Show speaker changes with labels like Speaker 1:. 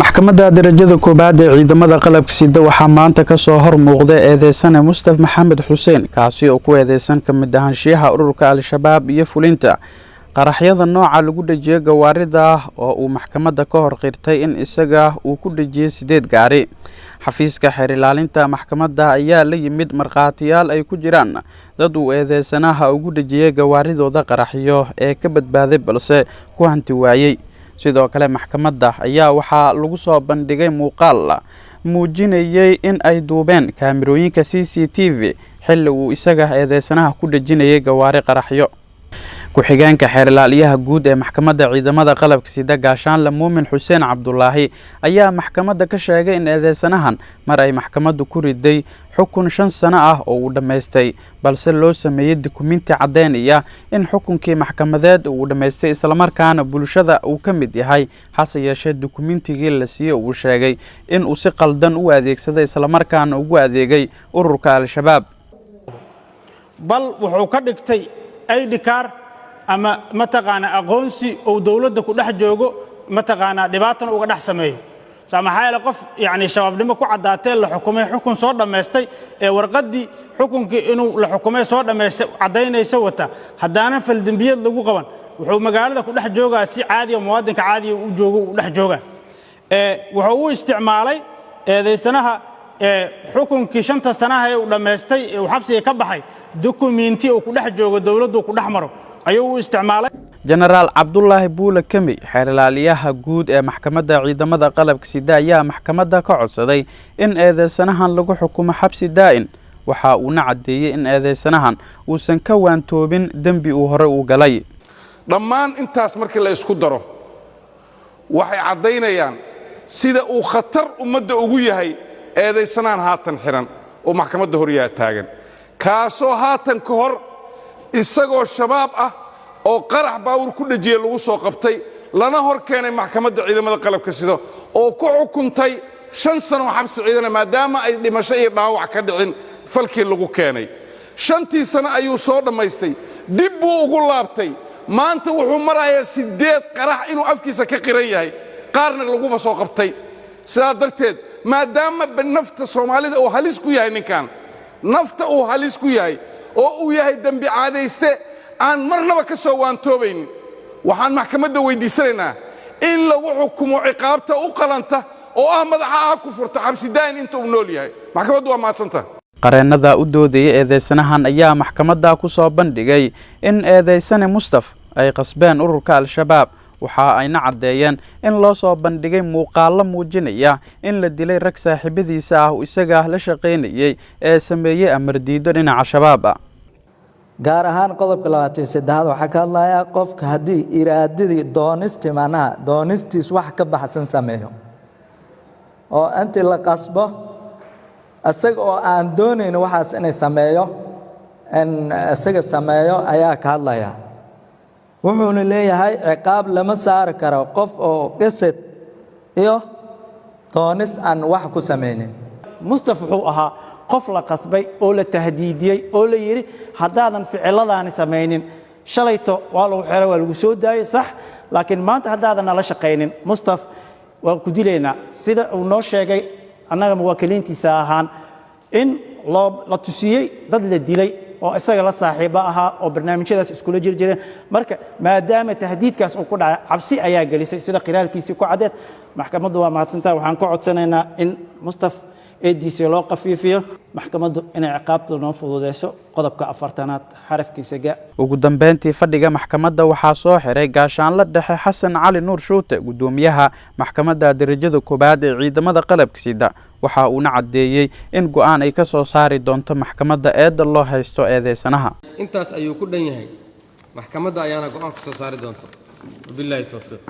Speaker 1: Maxkamadda darajada koobaad ee ciidamada qalabka sida waxaa maanta kasoo hor muuqda eedeysane Mustaf Maxamed Xuseen, kaasi oo ku eedeysan ka mid ahaanshiyaha ururka Al-Shabaab iyo fulinta qaraxyada nooca lagu dhejiyo gawaarida, oo uu maxkamadda ka hor qirtay in isaga uu ku dhejiyey 8 gaari. Xafiiska xeer ilaalinta maxkamadda ayaa la yimid markhaatiyaal ay ku jiraan dad uu eedeysanaha ugu dhejiyey gawaaridooda qaraxyo ee ka badbaaday balse ku hanti waayey. Sidoo kale maxkamadda ayaa waxaa lagu soo bandhigay muuqaal muujinayey in ay duubeen kaamirooyinka CCTV xilli uu isaga eedeysanaha ku dhejinayay gawaari qaraxyo. Ku-xigeenka xeer ilaaliyaha guud ee maxkamadda ciidamada qalabka sida, Gaashaanle Muumin Xuseen Cabdulaahi, ayaa maxkamadda ka sheegay in eedeysanahan mar ay maxkamaddu ku riday xukun 5 sano ah oo uu dhammaystay, balse loo sameeyey dukuminti caddeynaya in xukunkii maxkamadeed uu dhammaystay islamarkaana bulshada uu ka mid yahay. Hase yeeshee dukumintigii la siiyey uu sheegay in uu si qaldan u adeegsaday islamarkaana ugu adeegay ururka Al-Shabaab.
Speaker 2: Bal wuxuu ka dhigtay ID card ama mataqaanaa aqoonsi uu dowladda ku dhex joogo, mataqaanaa dhibaatana uga dhex sameeyo. Maxaa yeele, qof yacni shabaabnimo ku caddaatee, la xukumay, xukun soo dhammaystay, ee warqaddii xukunkii inuu la xukumay soo dhammaystay caddaynaysa wata, haddaanan faldembiyad lagu qaban, wuxuu magaalada ku dhex joogaa si caadiya, muwaadinka caadiya u joogo uu dhex joogaa. Wuxuu u isticmaalay eedaysanaha xukunkii 5-ta sanaha ee uu dhammaystay ee uu xabsiga ka baxay dukumiinti uu ku dhex joogo dowladdu ku dhex maro ayuu u isticmaalay.
Speaker 1: Jenaraal Cabdulaahi Buule Kemi, xeer ilaaliyaha guud ee maxkamadda ciidamada qalabka sida, ayaa maxkamadda ka codsaday in eedeysanahan lagu xukumo xabsi daa'in. Waxa uuna caddeeyey in eedeysanahan uusan ka waantoobin dembi uu hore u galay.
Speaker 3: Dhammaan intaas markii la isku daro, waxay caddaynayaan sida uu khatar ummadda ugu yahay eedaysanahan haatan xidhan oo maxkamadda horyaa taagan, kaasoo haatan ka hor isagoo Shabaab ah oo qarax baawur ku dhejiye lagu soo qabtay, lana hor keenay maxkamadda ciidamada qalabka sida oo ku xukuntay 5 sano xabsi ciidana, maadaama ay dhimasho iyo dhaawac ka dhicin falkii lagu keenay. 5-tii sano ayuu soo dhammaystay, dib buu ugu laabtay. Maanta wuxuu marayaa 8 qarax inuu afkiisa ka qiran yahay, qaarna laguba soo qabtay. Sidaa darteed, maadaama nafta Soomaalida uu halis ku yahay, ninkan nafta uu halis ku yahay oo uu yahay dembi caadayste aan marnaba ka soo waantoobaynin, waxaan maxkamadda weyddiisanaynaa in lagu xukumo ciqaabta u qalanta oo ah madaxa ha ku furto xabsi daa'in inta uu nool yahay. Maxkamaddu waa mahadsanta.
Speaker 1: Qareennada u doodaya eedeysanahan ayaa maxkamadda ku soo bandhigay in eedeysane Mustaf ay qasbeen ururka Al-Shabaab. Waxa ayna caddeeyeen in loo soo bandhigay muuqaallo muujinaya in la dilay rag saaxiibadiisa ah oo isaga la shaqaynayay ee sameeyey amar diido dhinaca Shabaab ah.
Speaker 4: Gaar ahaan qodobka 23aad waxaa ka hadlayaa qofka haddii iraadadii doonisti, macnaha doonistiis wax ka baxsan sameeyo, oo intii la qasbo isaga oo aan doonayn waxaas inay sameeyo, in isaga sameeyo ayaa ka hadlaya. Wuxuuna leeyahay ciqaab lama saari karo qof oo qisad iyo doonis aan wax ku samaynin.
Speaker 5: Mustaf wuxuu ahaa qof la qasbay oo la tahdiidiyey oo la yidhi, "Haddaadan ficiladaani samaynin, shalayto waa lagu xeray, waa lagu soo daayey, sax, laakiin maanta haddaadan nala shaqaynin, Mustaf, waan ku dilaynaa." Sida uu noo sheegay annaga muwaakiliintiisa ahaan, in loo la tusiyey dad la dilay oo isaga la saaxiibo ahaa oo barnaamijyadaas iskula jiri jireen. Marka maadaama tahdiidkaas uu ku dhacay, cabsi ayaa gelisay, sida qiraalkiisii ku caddeed. Maxkamaddu waa mahadsantaha. Waxaan ka codsanaynaa in Mustaf eediisa loo khafiifiyo, maxkamaddu inay ciqaabta noo fududeyso, qodobka 40aad xarafkiisa ga.
Speaker 1: Ugu dambeyntii fadhiga maxkamadda waxaa soo xiray Gaashaanle Dhexe Xasan Cali Nuur Shuute, guddoomiyaha maxkamadda darajada koowaad ee ciidamada qalabka sida. Waxa uuna caddeeyey in go'aan ay ka soo saari doonto maxkamadda eedda loo haysto eedeysanaha.
Speaker 6: Intaas ayuu ku dhan yahay, maxkamadda ayaana go'aan ka soo saari doonto. Wabilaahi towfiiq.